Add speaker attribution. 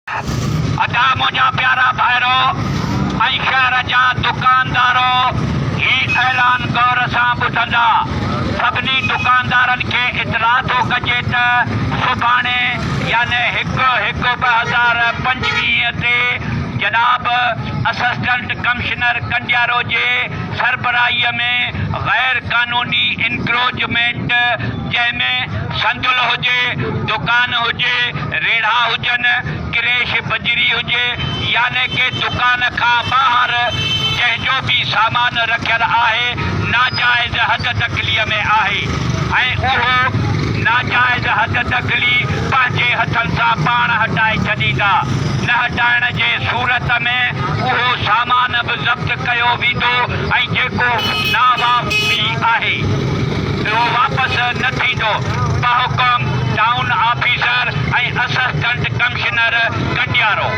Speaker 1: ادا منهنجا پيارا ڀائرو ۽ شهر جا دڪاندارو هي اعلان غور سان ٻڌندا. سڀني دڪاندارن کي اطلاع ٿو ڪجي ته سڀاڻي يعني هڪ هڪ 2025 تي جناب اسسٽنٽ ڪمشنر ڪنڊيارو جي سربراهي ۾ غير قانوني انڪروچمينٽ جنهن ۾ صندل هجي، دڪان هجي، ريڙها هجن، ڪريش بجري هجي يعني ڪي دڪان کان ٻاهر جنهن جو به سامان رکيل آهي ناجائز حد دخلي ۾ آهي ۽ اهو ناجائز حد دخلي پنهنجي هٿن سان پاڻ هٽائي ڇڏيندا نه هٽائڻ جي صورت ۾ اهو سامان به ضبط ڪيو ويندو ۽ جيڪو ناواپسي آهي اهو واپس نه ٿيندو بحڪم town officer ۽ assistant commissioner Kandiaro.